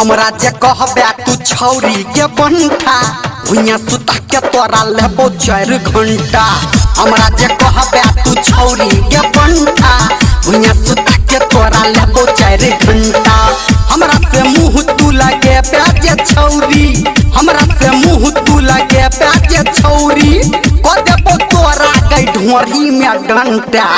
हमरा जे कहबे तू छौरी के बंठा, भुइया सुता के तोरा लेबो 4 घंटा। हमरा जे कहबे तू छौरी के बंठा, भुइया सुता के तोरा लेबो 4 घंटा। हमरा से मुँह तू लगे जे छौरी, हमरा से मुँह तू लगे जे छौरी, क देबो तोरा गई ढोरी में डंटा।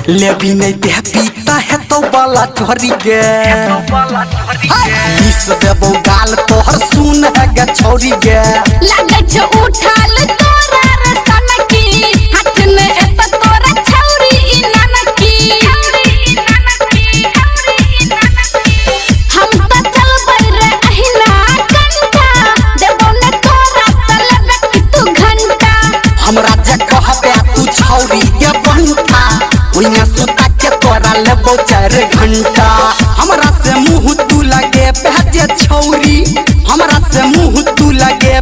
लेबी नहीं देबी त हेतौ बाला छोरी गे, मिस देबौ गाल तोहर सुन है गे छौरी गे। लागै छौ उठाल तोरा रे सनकी, हाथ में एत तोरा छौरी ई नानकी। हम त चलबै रे अहिना कंठा, देबौ ने तोरा त लेबे कि तू घंटा। हमरा जे कहबे तू छौरी के बंठा, भुइया सुता के तोरा लेबो 4 घंटा। हमरा से मुँह तू लगे जे छौरी, हमरा से मुँह तू लगे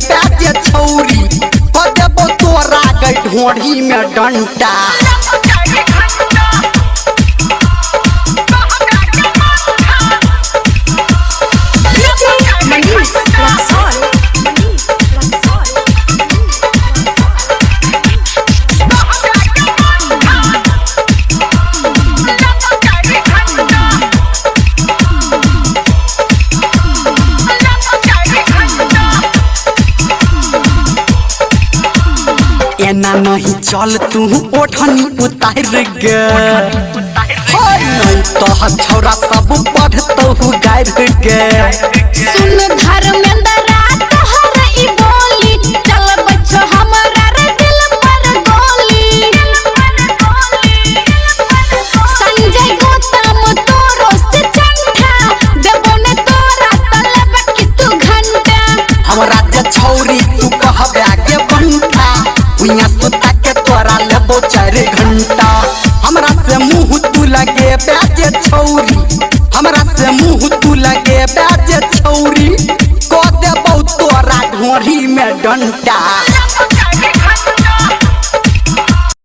जे छौरी, क देबो तोरा गई ढोरी में डंटा। एना नहीं चल तू ओढ़नी उतार गे, नहीं तो छौरा सब पढ़तौ गारि गे। सुन धर्मेंद्र तोहर ई बोली, चलबै छौ हमरा रे दिल पर गोली। संजय गौतम तोरो से चंठा, देबो ने तोरा त लेबे कि तू घंटा। हमरा जे छौरी तू कहबे के बंठा, भुइया सुता के तोरा लेबो 4 घंटा। हमरा से मुँह तू लगे जे छौरी, हमरा से मुँह तू लगे जे छौरी, क देबौ तोरा ढोरी में डंटा।